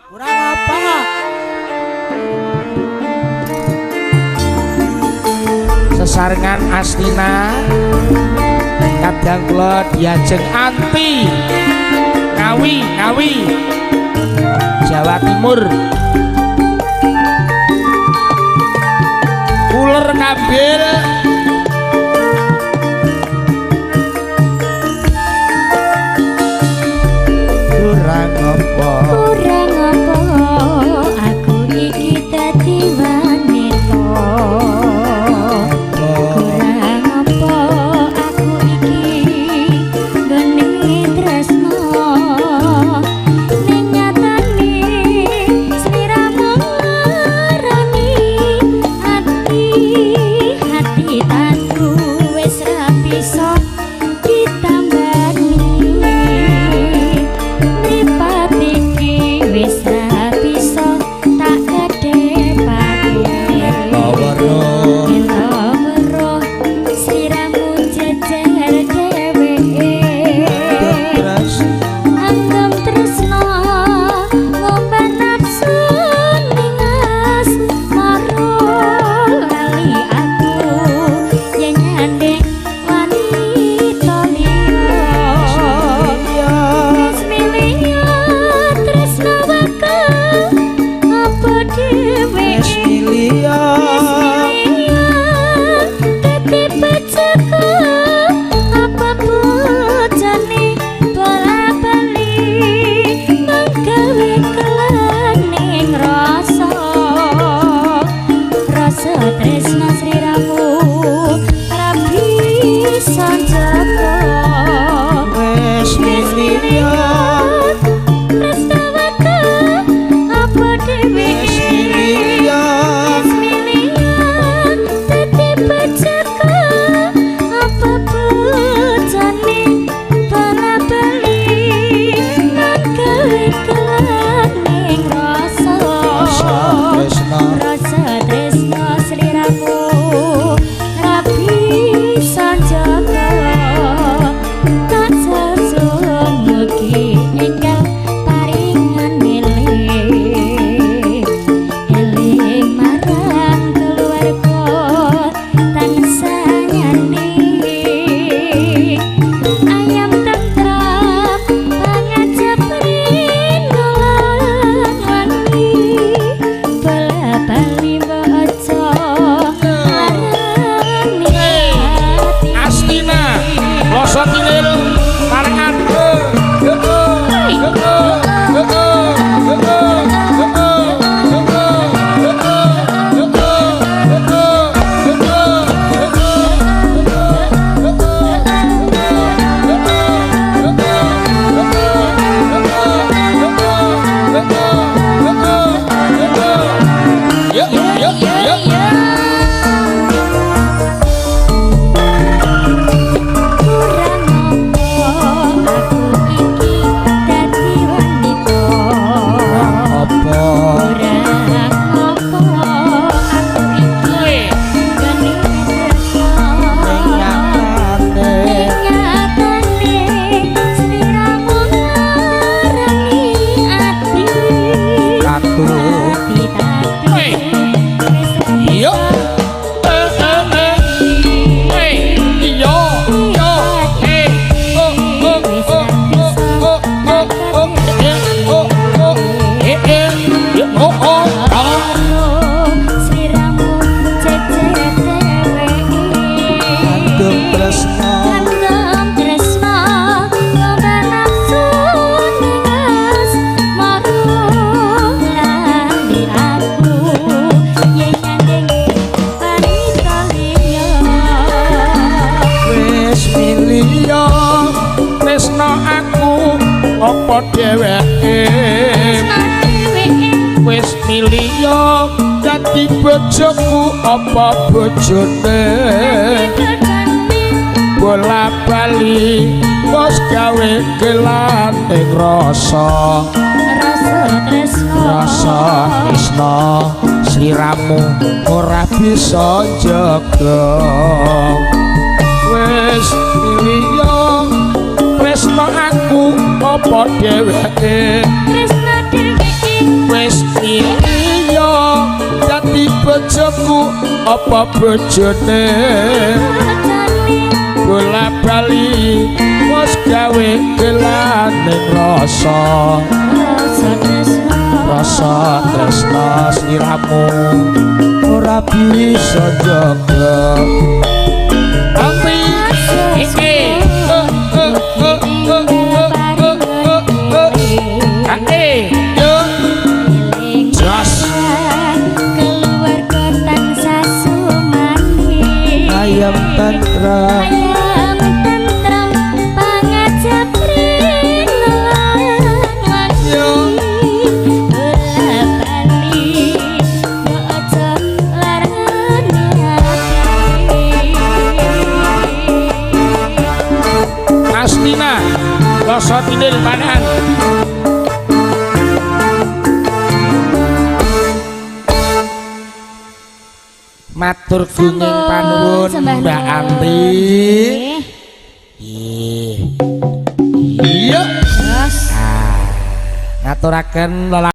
Kurang apa? Sesarengan Astina kadang kula diajeng anti Ngawi, Ngawi Jawa Timur. Uler ngambil Kurang apa? Kurang apa aku iki dadi wanita? Kurang apa aku iki gone tresno? Ning nyatane sliramu ngarani ati, hati tatu wis ra bisa ditambani. Mripat iki wis ra bisa tak kedepake. Weruh Yen weruh sliramu jejer dheweke. Anggem tresno ngomban nafsu ning asmara, lali aku yen nyanding wanita liya. Wis milih tresno bakal apa dheweke? Wis milih Wis milih dadi bojoku apa bojone bola-bali menggawe kelaning rasa, rasa tresno sliramu ora bisa njaga. Wis Wis milih milih tresno bakal apa dheweke? Wis milih Wis milih dadi bojoku apa bojone bola-bali menggawe kelaning rasa, Rasa tresno. Rasa tresno sliramu ra bisa njaga. Tak sesun mugi enggal paringan milih, eling marang keluarga tansah nyani. Ayam tentram pangajap rino lan wangi, bola bali mbok aja larani ati. Astina Ploso Kilir parengan. Yo yo yo yo yo yo yo yo yo yo yo yo. Kurang apa aku iki dadi wanita? Apa? Kurang apa aku iki gone tresno? Nyatane Ning nyatane sliramu ngarani ati, Tatu ati tatu wis ra Yo. bisa Eh eh eh. Yo yo eh oh oh oh oh oh oh oh eh oh oh eh eh oh oh ah. Sliramu jejer dheweke. Andum tresno Andem tresno ngombe nafsu ning asmara, lali aku yen nyanding wanita liya. Wis milih Tresno aku apa dheweke? Tresno dheweke. Wis milih dadi bojoku apa bojone Bojone bola bali wis gawe gelaning rasa, rasa tresno. Rasa tresno sliramu ora bisa njaga. Wis milih tresno aku apa dheweke? Tresno dheweke. Bojoku apa bojone bola bali wis gawe gelaning rasa rasa tresna sliramu Ora bisa jaga. Ampi iki oh oh oh oh oh oh oh oh ake yo jos Keluarga tansah sumani Ayam tentrem. Ayam tentrem pangajapri lan wangi Yo. Bola bali mbok aja larani ati. Astina rasa tinil panahan. Matur gunging panuwun Sembah Mbak nuwun. Anti. Nggih. Iya. Terus Ngaturaken.